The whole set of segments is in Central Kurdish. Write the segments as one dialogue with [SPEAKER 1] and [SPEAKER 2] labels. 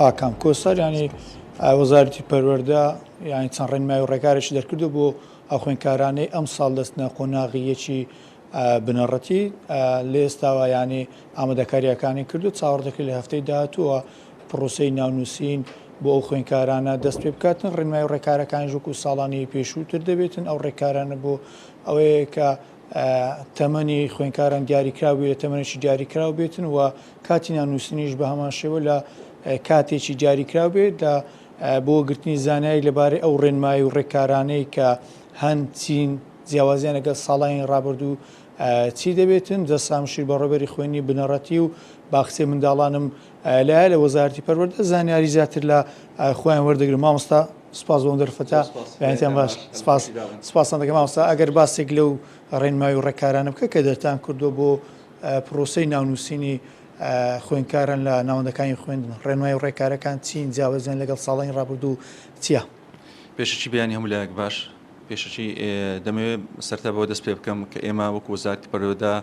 [SPEAKER 1] ئاکام کۆسار یانی وەزارەتی پەروەردە یانی چەند ڕێنمای و ڕێکارێکی دەرکردو بۆ ئەو خوێندکارانەی ئەم ساڵ دەستنە قۆناغی یەکی بنەڕەتی لە ئێستاوە یانی ئامادەکارییەکانی کردو چاوەڕ دەکرێت لە هەفتەی داهاتووە پرۆسەی ناونووسین بۆ ئەو خوێندکارانە دەست پێ بکاتن ڕێنمای و ڕێکارەکانیش وەکو ساڵانی پێشووتر دەبێتن ئەو ڕێکارانە بۆ ئەوەیە کە تەمەنی خوێندکاران دیاریکراو بێت لە تەمەنێکی دیاریکراو بێتن و کاتی ناونووسینیش بە هەمان شێوە لە کاتێکی دیاریکراو بێت لە بۆ گرتنی زانیاری لەبارەی ئەو ڕێنمایی و ڕێکارانەی کە هەن چین جیاوازیان لەگەڵ ساڵانی ڕابردوو چی دەبێتن جەسام شیر بەڕێوەبەری خوێندنی بنەڕەتی و باخچەی منداڵانم لایە لە وەزارەتی پەروەردە زانیاری زیاتر لە خۆیان وەردەگرم مامۆستا سپاس بۆ دەرفەتە بەیانتان باش سپاس سپاسان دەکەم مامۆستا ئەگەر باسێک لەو ڕێنمایی و ڕێکارانە بکە کە دەرتان کردووە بۆ پرۆسەی ناونووسینی خوێندکاران لە ناوەندەکانی خوێندن ڕێنمایی و ڕێکارەکان چین جیاوازیان لەگەڵ ساڵانی ڕابردوو چییە؟
[SPEAKER 2] پێشەکی بەیانی هەموو لایەک باش پێشەکی دەمەوێت سەرتا بەوە دەست پێ بکەم کە ئێمە وەکو وەزارەتی پەروەردە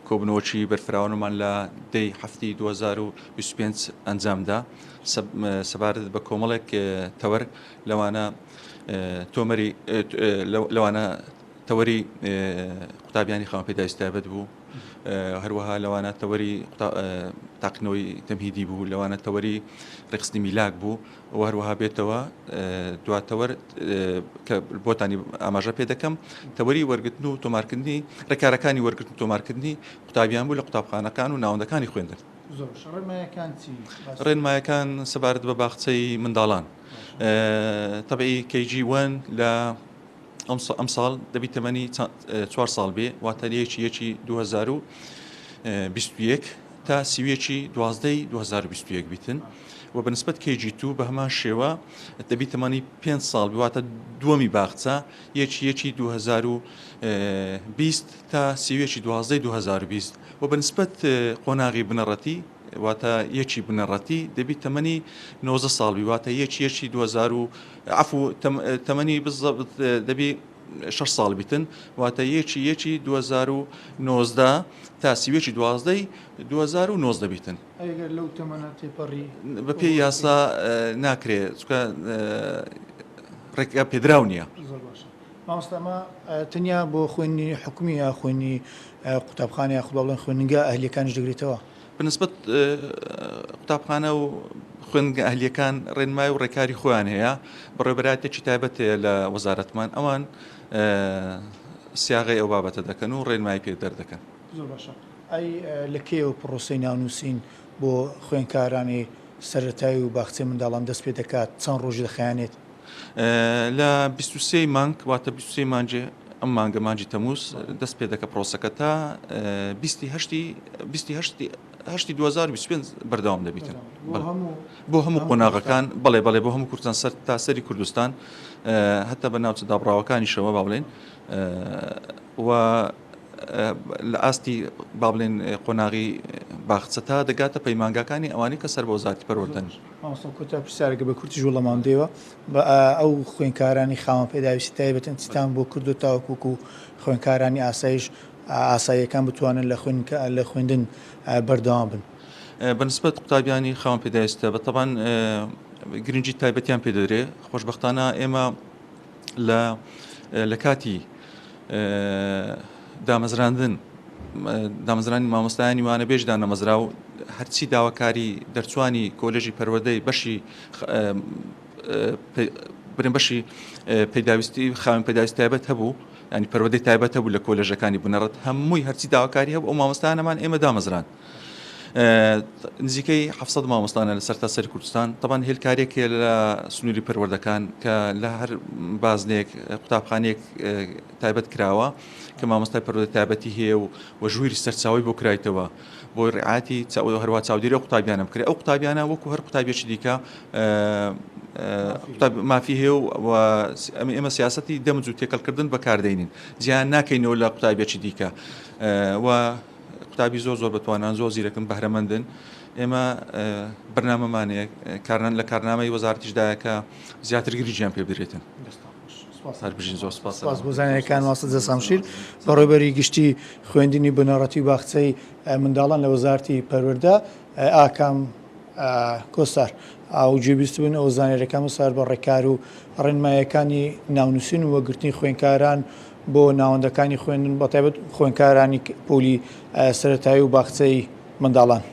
[SPEAKER 2] کۆبوونەوەکی بەرفراوانمان لە دەی هەفتی 2025 ئەنجامدا سەبارەت بە کۆمەڵێک تەوەر لەوانە تۆمەری لەوانە تەوەری قوتابیانی خاوەن پێداویستی تایبەت بوو هەروەها لەوانە تەوەری تاقینەوەی تەمهیدی بوو لەوانە تەوەری ڕێکخستنی میلاک بوو و هەروەها بێتەوە دواتەوەر کە بۆتانی ئاماژە پێ دەکەم تەوەری وەرگتن و تۆمارکردنی ڕێکارەکانی وەرگرتن تۆمارکردنی قوتابیان بوو لە قوتابخانەکان و ناوەندەکانی خوێندن. ڕێنمایەکان سەبارەت بە باخچەی منداڵان تەبعی KG one لە ئەمساڵ دەبی تەمەنی چوار ساڵ بێ واتە یەکی یەکی 2021 تا سیویەکی دوازدەی 2021 بیتن و بە نسبەت KG two بە هەمان شێوە دەبی تەمەنی پێنج ساڵ بێ واتە دووەمی باخچە یەکی یەکی 2020 تا سیویەکی دوازدەی 2020 و بە نسبەت قۆناغی بنەڕەتی واتە یەکی بنەڕەتی دەبی تەمەنی 90 ساڵ بی واتە یەکی یەکی 2000 و عەفو تەمەنی بالضبط دەبی شەش ساڵ بیتن واتە یەکی یەکی 2019 تا سیویەکی دوازدەی 2019 بیتن.
[SPEAKER 1] ئەگەر لەو تەمەنە تێپەڕی
[SPEAKER 2] بەپێی یاسا ناکرێ چونکە ڕێگا پێدراو نییە.
[SPEAKER 1] زۆر باشە مامۆستا ئەمە تەنیا بۆ خوێندنی حکومی یا خوێندنی قوتابخانە یاخود با بڵێن خوێندنگا ئەهلیەکانیش دەگرێتەوە؟
[SPEAKER 2] بەنسبەت قوتابخانە و خوێندنگە ئەهلیەکان ڕێنمای و ڕێکاری خۆیان هەیە، بەڕێوەبەرایەتیەکی تایبەت هەیە لە وەزارەتمان ئەوان سیاغەی ئەو بابەتە دەکەن و ڕێنمایی پێ دەردەکەن.
[SPEAKER 1] زۆر باشە ئەی لە کەیەوە پڕۆسەی ناونووسین بۆ خوێندکارانی سەرەتایی و باخچەی منداڵان دەست پێ دەکات، چەند ڕۆژ دەخایەنێت؟
[SPEAKER 2] لە 23 ی مانگ واتە 23 ی مانگی ئەم مانگە مانگی تەمووز دەست پێ دەکە پرۆسەکە تا 20 هەشتی 20 هەشتی 2025 بەردەوام دەبیتن بۆ هەموو قۆناغەکان بەڵێ بەڵێ بۆ هەموو کوردستان سەر تا سەری کوردستان هەتا بە ناوچە دابڕاوەکانیشەوە با بڵێن و لە ئاستی با بڵێن قۆناغی باخچە تا دەگاتە پەیمانگاکانی ئەوانەی کە سەر بە وەزارەتی پەروەردەن.
[SPEAKER 1] مامۆستا کۆتا پرسیارەکە بە کورتیش وەڵامم دەیەوە بە ئەو خوێندکارانی خاوەن پێداویستی تایبەتن چیتان بۆ کردو تاوەکو وەکو خوێندکارانی ئاسایش ئاساییەکان بتوانن لە خوێن لە خوێندن بەردەوام بن؟
[SPEAKER 2] بە نسبەت قوتابیانی خاوەن پێداویستی تایبەت تەبعەن گرنگی تایبەتیان پێ دەدرێ خۆشبەختانە ئێمە لە لە کاتی دامەزراندن دامەزرانی مامۆستایانی وانەبێژ دانەمەزرا و هەرچی داواکاری دەرچوانی کۆلێژی پەروەردەی بەشی برێن بەشی پێداویستی خاوەن پێداویستی تایبەت هەبوو ینی پەروەردەی تایبەت هەبوو لە کۆلێژەکانی بنەڕەت هەمووی هەرچی داواکاری هەبوو ئەو مامۆستایانەمان ئێمە دامەزران نزیکەی 700 مامۆستانە لە سەرتاسەری کوردستان تەبان هێلکاریەک هەیە لە سنووری پەروەردەکان کە لە هەر بازنەیەک قوتابخانەیەک تایبەت کراوە کە مامۆستای پەروەردە تایبەتی هەیە و وە ژووری سەرچاوی بۆ کرایتەوە بۆ ڕعاتی هەروە چاودێری ئەو قوتابیانە بکرێت ئەو قوتابیانە وەکو هەر قوتابیەکی دیکە مافی هەیە و ئێمە سیاسەتی دەمج و تێکەڵکردن بەکاردێنین جیان ناکەینەوە لە قوتابیەکی دیکە و قوتابی زۆر زۆر بەتوانان زۆر زیرەکن بەهرەمەندن ئێمە بەرنامەمان هەیە کارنان لە کارنامەی وەزارەتیشدایە کە زیاتر گرنگیان پێ بدرێتن. هەر بژین زۆر سپاس.
[SPEAKER 1] سپاس بۆ زانیاریەکان مامۆستا جەسام شیر بەڕێوەبەری گشتی خوێندنی بنەڕەتی و باخچەی منداڵان لە وەزارەتی پەروەردە ئاکام. کۆسار و گوێبیست بن ئەو زانیاریەکان سەبارەت بە ڕێکار و ڕێنماییەکانی ناونووسین و وەرگرتنی خوێندکاران بۆ ناوەندەکانی خوێندن بەتایبەت خوێندکارانی پۆلی سەرەتایی و باخچەی منداڵان.